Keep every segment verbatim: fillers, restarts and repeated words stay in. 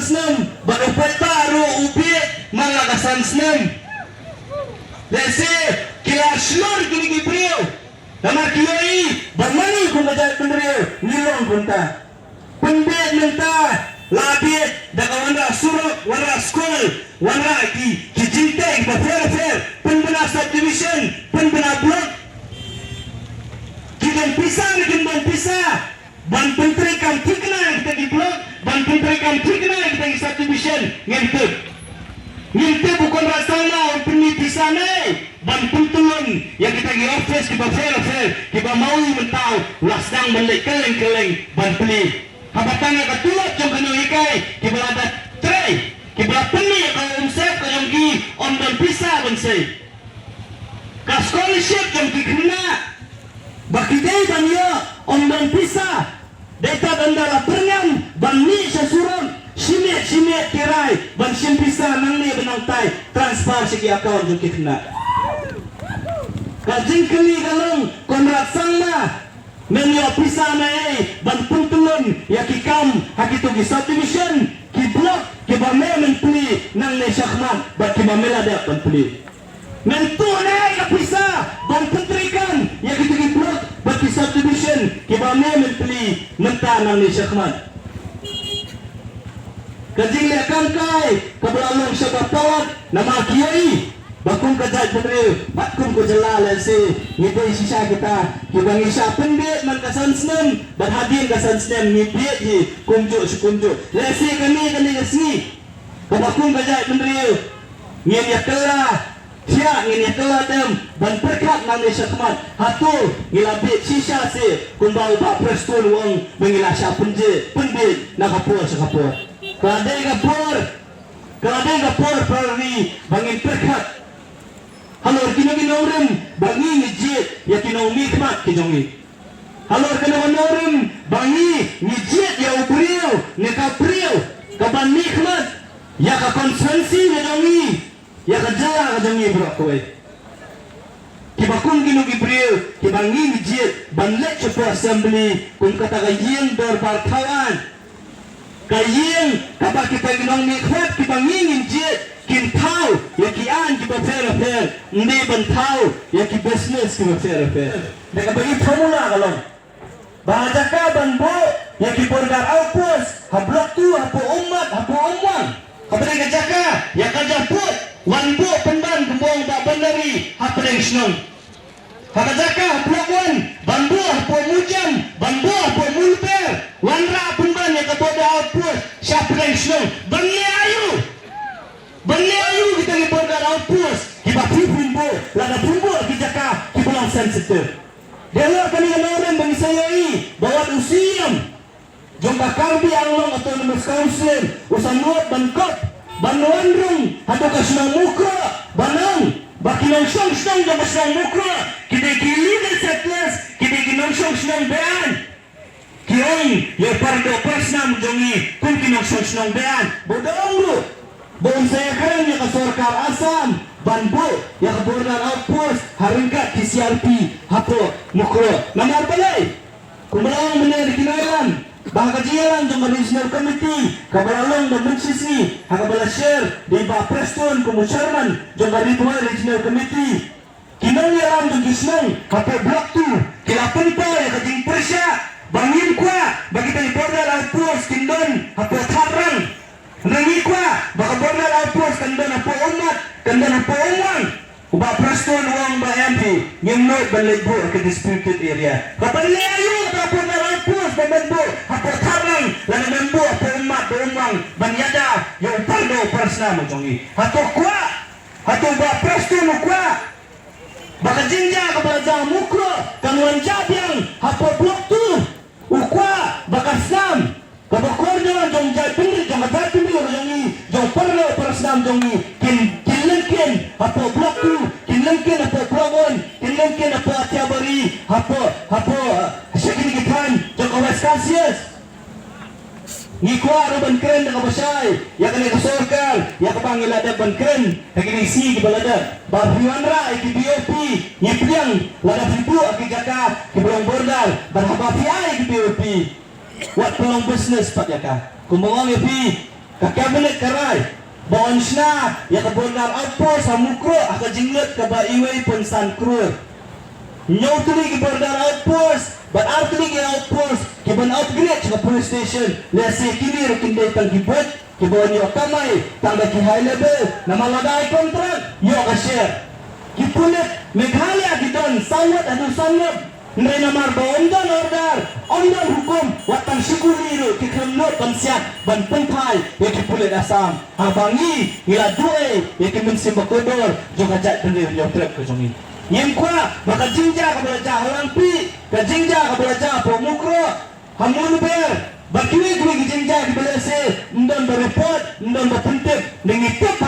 snem, bad u paidbah ruh u bieit man la ka san snem. Lehse ki la shlur kine ki briew. Namar ki ïohi ba mane kum ka jaitbynriew ngi long kumta. Pynbieit mynta la bieit da ka wanrah surok, wanrah skul, wanrah ki, ki jingtei kiba pher pher, pynbna subdivision, pynbna block. Ki don pisa ne kim don pisa ban pyntreikam thikna ïa kita ki block, ban pyntreikam thikna ïa kita ki subdivision, ngim tip. Ngim tip u Conrad Sangma un pynmih pisa ne ban pyntyllun ïa kita ki office kiba pher pher, kiba ma u mynta u la sdang ban leit kylleng kylleng ban plie. Haba tang ïa ka tulop jong ki nonghikai kiba la da trei, kiba la pynmih ïa ka umsep ka jong ki, ym don pisa ban sei. Ka scholarship jong ki khynnah ba ki dei ban ïoh, ym don pisa. Dei tad ynda la pyrngam ban mih sha surok, shi miet shi miet ki rai ban shim pisa nangne bad nangtai, transfer sha ki account jong ki khynnah. Ka jingkylli ka long, Conrad Sangma, men ïoh pisa na ei ban pyntyllun ïa ki kam ha kito ki subdivision, ki block kiba me men plie nangne shakhmat bad kiba me la dep ban plie? Men tuh ne ei ka pisa ban pyntreikam ïa kito ki block bad ki subdivision kiba me men plie mynta nangne shakhmat? Ka jingleh kam kai kaba la long shaba palat, namar ki ïohi ba kum ka jaitbynriew bad kum ka jylla lehse ngi dei shisha kita kiba ngi shah pynbieit man ka san snem bad hadien ka san snem ngi bieit hi kumjuh shi kumjuh. Lehse kane, kane ka sngi kaba kum ka jaitbynriew ngin ïa kylla thiah, ngin ïa kylla dem ban pyrkhat nangne shakhmat, hato ngi la bieit shisha seh kumba u Bah Prestone u ong ba ngi la shah pynjeh pynbieit na ka por sha ka por? Ka la dei ka por, ka la dei ka por para ri ba ngin pyrkhat halor kino ki nongrim ba ngi ngi jied ïa ki nongmihkhmat ki jong ngi. Halor kano kano rim ba ngi ngi jied ïa u briew ne ka briew kaban mihkhmat ïa ka constituency ka jong ngi, ïa ka jylla ka jong ngi baroh kawei. Kiba kum kino ki briew kiba ngi ngi jied ban leit sha ka assembly kum kata ka ïing dorbar thaw aiñ. Ka ïing kaba kita ki nongmihkhmat kiba ngi ngin jied kin thaw ïa ki aiñ kiba pher bapher, ym dei ban thaw ïa ki business kiba pher bapher. Da kaba ïa formula ka long ba ha jaka ban buh ïa ki border outpost ha Block two, hapoh Ummat, hapoh Umwang, kaba dei ka jaka ïa ka japuit wan buh pynban kumba ong Bah Bhandari ha pdeng shnong. Ha ka jaka ha Block one ban buh hapoh Mujan, ban buh hapoh Mulper, wanrah pynban ïa ka border outpost sha pdeng shnong. Ban leh aïu? Ban leh aïu kita ki border outpost kiba phi phin buh, lada phin buh ha ki jaka kiba long sensitive? Dei halor kane ka nongrim ba ngi sa ïohi ba wat u Syiem jong ka Karbi Anglong Autonomous Council u sa nud ban kop, ban wan rung hato ka shnong Mukroh, ban ong ba ki nongshong shnong jong ka shnong Mukroh ki dei ki illegal settlers, ki dei ki nongshong shnong be-aiñ. Ki ong ïa u pardoh parsnam jong ngi kum ki nongshong shnong be-aiñ. Ba u da ong ruh ba un sa ïakren ïa ka sorkar Assam ban buh ïa ka border outpost ha ryngkat ki C R P hapoh Mukroh. Namar balei? Kumba la ong mynne da ki nongïalam ba ha ka jingïalam jong ka Regional Committee kaba la long da mynshisngi, ha kaba la share da i Bah Prestone kum u Chairman jong ka Ri Bhoi Regional Committee, ki nongïalam jong ki shnong hapoh Block two ki la pynpaw ïa ka jingpyrshah ba ngim kwah ba kita ki border outpost kin don hapoh Thadrang. Ngi kwah ba ka border outpost kan don hapoh Ummat, kan don hapoh Umwang. U Bah Prestone u ong ba em phi, ngim nud ban leit buh ha ka disputed area. Ka ban leh aïu kata ka border outpost ba men buh hapoh Thadrang lane men buh hapoh Ummat, hapoh Umwang ban ïada ïa u pardoh parsnam jong ngi? Hato kwah? Hato u Bah Prestone u kwah ba ka jingjia kaba la jia ha Mukroh kan wan jia biang hapoh Block two? U kwah ba ka snam kaba kordor jong jaitbynriew, jong ka jaitbynriew jong ngi, jong u pardoh parsnam jong ngi, kin, kin lyngkhuh hapoh Block two, kin lyngkhuh hapoh Block one, kin lyngkhuh hapoh Athiabari, hapoh, hapoh, eh, sha kine ki thaiñ jong ka West Khasi Hills. Ngi kwah ruh ban kren da kaba shai ïa kane ka sorkar, ïa kaba ngi la dep ban kren ha kine ki sngi kiba la dep, ba phi wanrah ïa ki B O P, ngi pdiang lada phi buh ha ki jaka kiba long border, bad haba phi ai ïa ki B O P, wat pynlong business pat ïa ka. Kumba ong ïa phi, Ka Cabinet ka rai ba yn shna ïa ka border outpost ha Mukroh ha ka jinglut kaba uwei point san klur. Hynñiew tylli ki border outpost bad ar tylli ki outpost ki ban upgrade sha ka police station. Lehse kine ruh kin dei tang ki buit kiba yn ïoh kamai tang da ki high level, namar lada ai contract ïoh ka share. Ki pulit Meghalaya ki don saw ngut haduh san ngut. Hynrei namar ba ym don order, ym don hukum, wat tang shi kuli ruh ki khlem nud ban siat ban pynphai ïa ki pulit Assam. Haba ngi, ngi la duh ei ïa ki mynsiem ba kordor jong ka jaitbynriew Hynñiewtrep ka jong ngi. Ngim kwah ba ka jingjia kaba la jia ha Langpih, ka jingjia kaba la jia hapoh Mukroh, ha Monabur, bad kiwei kiwei ki jingjia kiba lehse ym don ba report, ym don ba pyntip. Ngi tip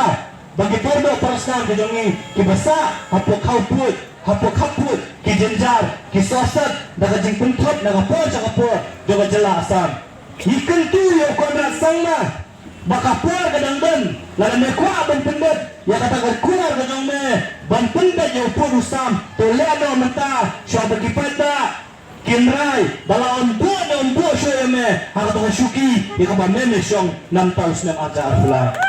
ba ki paralok parasnam ki jong ngi kiba sah hapoh khappud, hapoh khappud ki jynjar ki sah sat da ka jingpynthut na ka por sha ka por jong ka jylla Assam. Ngi kyntu ïa u Conrad Sangma ba ka por ka dang don, lada me kwah ban pynbeit ïa kata ka kular ka jong me ban pynbeit ïa u pud u sam, to leh noh mynta, shuwa ba ki paidbah kin rai ba la ym buh ne ym buh shuh ïa me ha kata ka shuki ïa kaba me me shong na mynta u snem ar hajar arphew lai.